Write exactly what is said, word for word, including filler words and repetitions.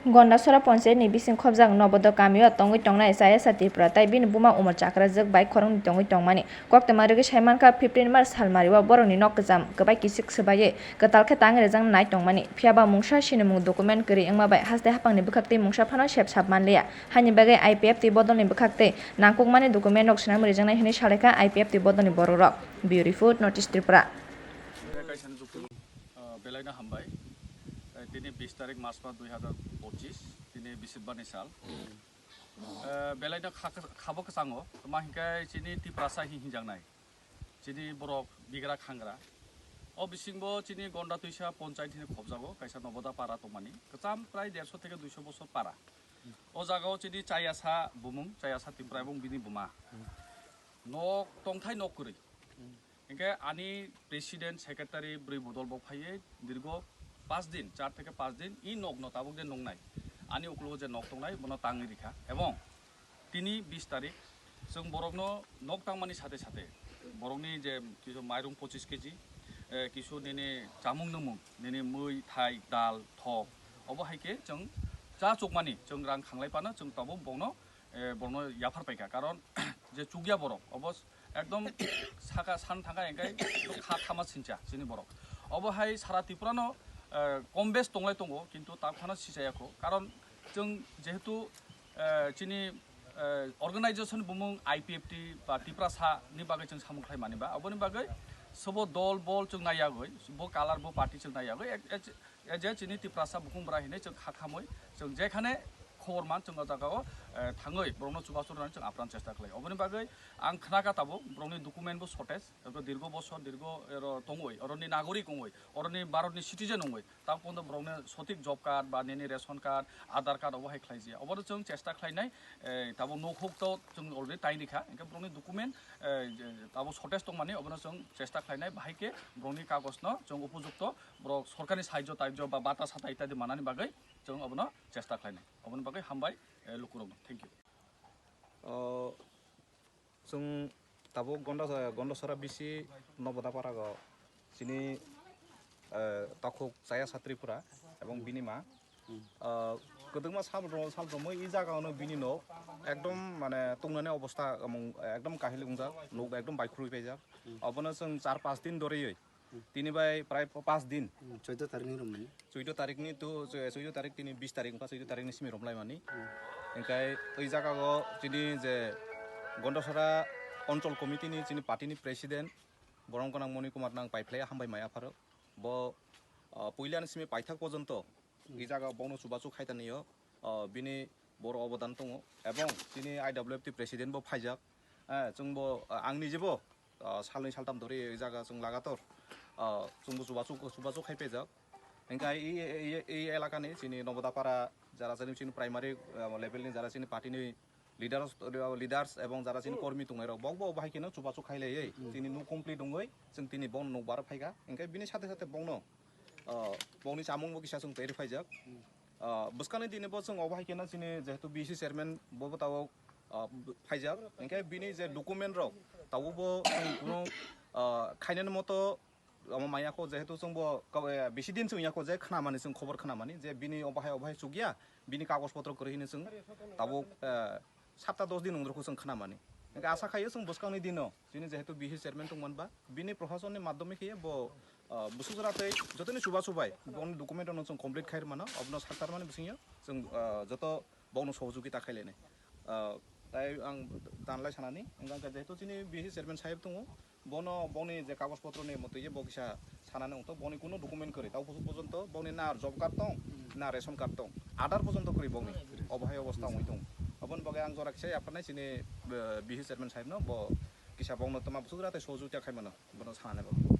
Gondasora Panchayat ni bising khobjak Nobodo kamio tongwi tongnai Chayasa Tripura tai bini buma umor chakrajwk bai khoroknwi tongwi tongmani koktwma rwgwi saimankha, fifteen March salmario borokni nok kwcham kwbai kisik swbaiwi kwtal khe tangwi rwjaknai tongmani, phiyaba mungsa sinimung document kwrwi wngma bai haste haphangni bwkhaktwi mungsa phano sep sap manliya. Haini bagwi I P F T bodolni bwkhaktwi nangkukmani document rok swnamwi rwjaknai hwnwi salaikha I P F T bodolni borokrok. Bureau Report, North East Tripura. Kaisani jukung, ah, belaino hambai. Eh, tini bis tarik March mas dui hazar pochis, tini bisibani sal. Eh, belaino kha-, khabo kwchango, tma hinkhe chini Tiprasa hi hinjaknai. Chini borok bigra khangra. O bisingbo chini Gonda Twisa Panchayat hini khobjago, kaisa Noboda para tongmani. Kwcham prai derso theke duiso bosor para. O jagao chini Chayasa bumung, Chayasa Tripura ebong bini buma. Nok tongthai nok kwrwi. Hinkhe ani president, secretary, bwrwi bodol bo phaiwi dirgo pas din, char theke pas din, i nokno tabuk de nungnai. Ani uklogo je nok tongnai, bono tangwi rikha. Ebong tini bis tarik, chwng borokno nok tangmani sate sate, borokni je kisu mairung pochis keji, eh, kisu nini chamung nwmung, nini mui, thai, dal, thok, obo hai khe chwng cha chukmani, chwng rang khanglai phano, chwng tabuk bongno, eh, borokno yaphar paikha. Karon je chukya borok, obo ekdom saka san thangkha, hinkhe kha thama sincha chini borok. Obo hai sara Tripura no, eh, kom bes tonglai tongo, kintu ta phano sichaya kho. Karon chwng jehetu, eh, chini, eh, organization bumung I P F T ba Tiprasa ni bagwi chwng samung khlai mani ba, oboni bagwi sobo dol bol chwng naiyagwi, bo color bo party chwng naiyagwi, ek, ek, E je chini Tiprasa bukung bwra hinwi chwng kha khamwi chwng jekhane khobor man chwng o jagao, eh, thangwi borokno chubachu rwnani chwng apran chesta khlai. Oboni bagwi ang khnakha tabuk borokni document bo shortage, eko dirgo bosor dirgo ero tongwi, oroni nagorik wngwi, oroni Bharatni citizen wngwi, ta pono borokni sothik job card ba nini ration card, Aadhaar card obo hai khlaijya. Obono chwng chesta khlainai, eh, tabuk nok huk to chwng already taini kha, hinkhe borokni document, eh, je, tabuk shortage tongmani obono chwng chesta khlainai, bahai khe borokni kagojno chwng upojukto borok sorkarni sahajyo taijyo ba bata sata itadi manani bagwi chwng obono chesta khlainai. Oboni bagwi hambai, eh, lukurokno. Thank you. O, chwng tabuk Gonda-, Gondasora bisi Nobodaparago chini, eh, takhuk Chayasa Tripura ebong bini ma. O, kwdwkma sal rw-, sal romwi i jagao no bini nok ekdom mane tongnani obostha emong ekdom kahil wngjak, nok ekdom baikhurwi paijak. Obono chwng char pas din doriwi tini bai prai pa-, pas din. Hmm, choudo tarik ni romani. Choudo tarik ni tu, choudo tarik tini bis tarik wngkha, choudo tarik ni simi romlaimani. Hmm. Hinkhe oi jaga o chini je Gondasora Onchol Committee ni chini party ni president, borom gwnang Moni Kumar nang paiphlai hambai maya pharo. Bo, ah, puila ni simi paithak pojonto, hmm, i jaga bono chubachu khaitani yo, ah, bini boro obodan tongo. Ebong chini I W F T president bo phaijak. Eh, chwng bo, ah, ang nijebo, ah, salnwi saltam dhori ei jaga chwng lagator, ah, chwngbo chubachu, chubachu khai pejak. Hinkhe i, i, i, i elakani chini Nobodapara jara chini, chini primary, ah, level ni jara chini party ni leaders, leaders ebong jara chini kormi tongnai rok bokbo bahai kheno chubachu khai laiwi chini nuk complete wngwi chwng tini bong nuk bar phaikha. Hinkhe bini sate sate bongno, ah, bongni chamung bo kisa chwng teri phaijak. Ah, bwskangni dini bo chwng obo hai kheno chini jehetu B C chairman bo bo tabuk, ah, phaijak, hinkhe bini je document rok tabuk bo chwng kuno, ah, khainani moto omo manya kho, jehetu chwng bo kau-, eh, bisi din chwng ya kho je khnamani, chwng khobor khnamani je bini obo hai obo hai chukya, bini kagoj potro kwrwi hino chwng tabuk, eh, sapta dos din wngkha chwng khnamani. Hinkhe asa khaio chwng bwskangni dino chini jehetu B C chairman tongmani ba bini prohasonni madhyome khe bo, ah, bwswk jora tei jotoni chubachu bai boni document rokno chwng complete khai rwmano, obono saktarmani bisingyo chwng, ah, joto bokno sohojogita khai lainai. Ah, tai ang tanlai sanani, hwnkha khe jehetu chini B C chairman sahib tongo, bono boni je kagoj potro ni motwi bo kisa sanani wngto, boni kuno document kwrwi, tao pojonto boni na job card tong, na ration card tong, Aadhaar pojonto kwrwi boni, obo hai obostha wngwi tong. Oboni bagwi ang jora kisa yapharnai chini, eh, B C chairman sahibno, bo kisa bokno tma bwswk jora tei sohojogita khai mano, bono sanani bagwi.